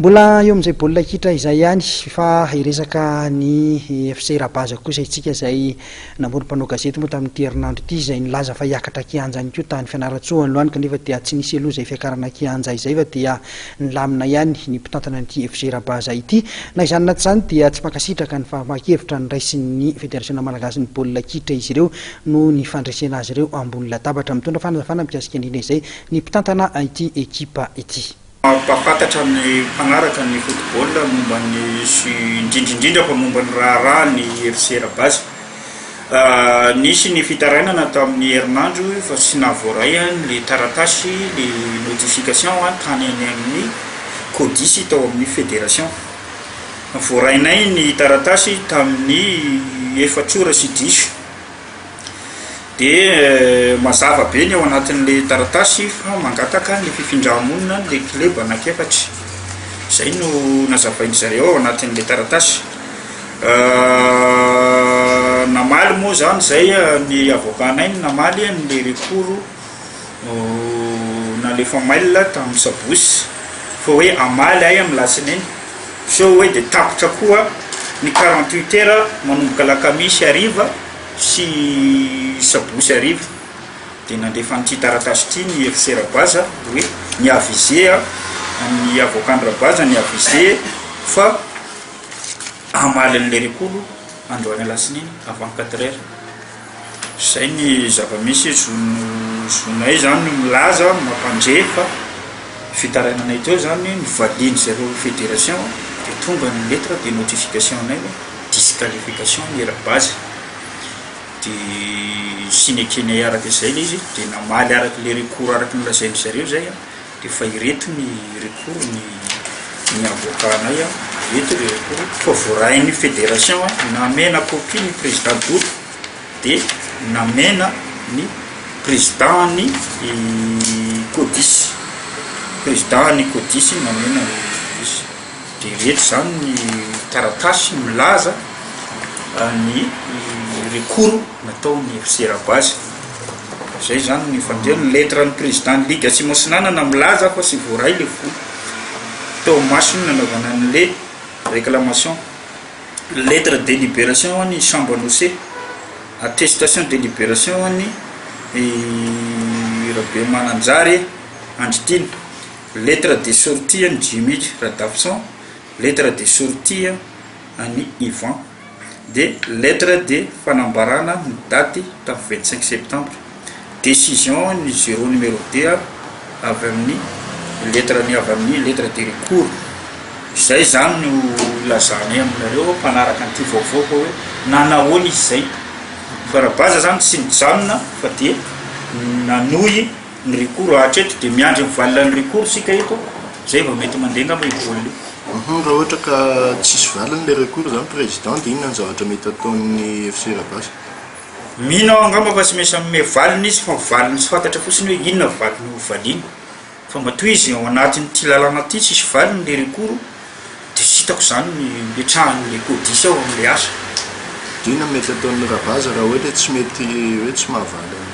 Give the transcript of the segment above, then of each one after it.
Mbola eo amin'izay baolina kitra izay ihany fa hiresaka ny FC Rabaza kosa isika izay namory mpanao gazety moa tamin'ity herinandro ity izay nilaza fa hiakatra kianja ihany koa tany Fianarantsoa androany kanefa dia tsy nisy aloha izay fiakarana kianja izay fa dia nilamina ihany ny mpitantana an'ity FC Rabaza ity. Na izany na tsy izany dia tsy mankasitraka ny fahamahan-kevitra noraisin'ny Federasiona malagasin'ny baolina kitra izy ireo noho ny fandresena azy ireo ambony latabatra. Mitondra fanazavana mikasika indrindra izay ny mpitantana ity ekipa ity. Mampahafantatra ny mpanaraka ny football momba ny sy indrindra indrindra fa momba ny raharaha ny FC Rabaza. Nisy ny fitarainana tamin'ny herinandro fa tsy nahavoaray ny taratasy ny notification tany any amin'ny Codis tao amin'ny fédération. Voarainay ny taratasy tamin'ny efatra ora sy diso. Dia mazava be ny ao anatin'ilay taratasy fa mangataka ny fifindra-monina ilay club anankiefatra. Izay no nazavain-dry zareo ao anatin'ilay taratasy. Namaly moa izany izay ny avocat-nay no namaly an'ilay recours nalefa mail tamin'ny sabotsy fa hoe hamaly ahy amin'ny alatsinainy. Sao hoe dia tapitra koa ny 48 heures manomboka alakamisy hariva sy sabotsy hariva dia nandefa an'ity taratasy ity ny FC Rabaza hoe ny aviser ny avocat-n'i Rabaza ny aviser fa hamaly an'ilay recours androany alatsinainy avant 4 heures. Izay ny zava-misy, zonay izany no milaza, mampandre fa fitarainanay teo izany ny valian-dry zareo fédération dia tonga ny lettre de notification anay hoe disqualification ny Rabaza dia tsy nekenay araka izay ilay izy dia namaly araka ilay recours araka ny nolazain-dry zareo izay an, dia efa ireto ny recours ny ny avocat anay an, ireto ilay recours fa voarain'ny fédération namena copie ny président Dodo. dia namena ny président ny Codis, président ny Codis namena ny Codis, dia ireto izany ny taratasy milaza ny recours nataon'ny FC Rabazy, zay izany ny fandehany, ny lettre ny président ny ligue Atsimo Atsinanana milaza fa tsy voaray le vola tao masony nanaovana an'le réclamation. Lettre de libération ho an'i Chambre Anose, attestation de libération ho an'i Rabemananjary Andry Tiana, lettre de sortie an'i Jimmy Radafison, lettre de sortie an'i Yvan, dia lettre de fanambarana ny daty tamin'ny 25 septembre. Décision ny zéro numéro deux avy amin'ny lettre ny avy amin'ny lettre de recours. Izay izany no ilazanay aminareo mpanaraka an'ity vaovao fa hoe nanahoana izy izay. Fa raha base izany tsy nijanona fa dia nanohy ny recours hatreto dia miandry ny valin'ny recours isika eto izay vao mety mandeha angamba io baolina io. Raha ohatra ka tsisy valiny ilay recours izany président dia inona ny zavatra mety hataon'ny FC Rabazy? Mino aho angamba fa tsy maintsy hanome valiny izy fa valiny tsy fantatra fotsiny hoe inona valiny ho valiany. Fa matoa izy ao anatin'ity lalàna ity tsisy valiny le recours dia tsy hitako izany ny hipetrahan'le codis ao amin'le asa. Dia inona no mety ataon'ny Rabaza raha ohatra hoe tsy mety hoe tsy mahavaly an'io?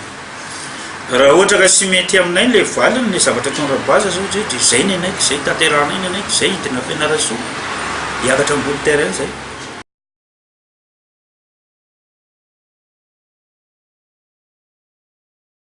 Raha ohatra ka tsy mety aminay le valiny le zavatra ataon'i Rabaza zao dia izay ny anay, izay tanterahanay ny anay, izay hidina Fianarantsoa hiakatra ambony terrain zay.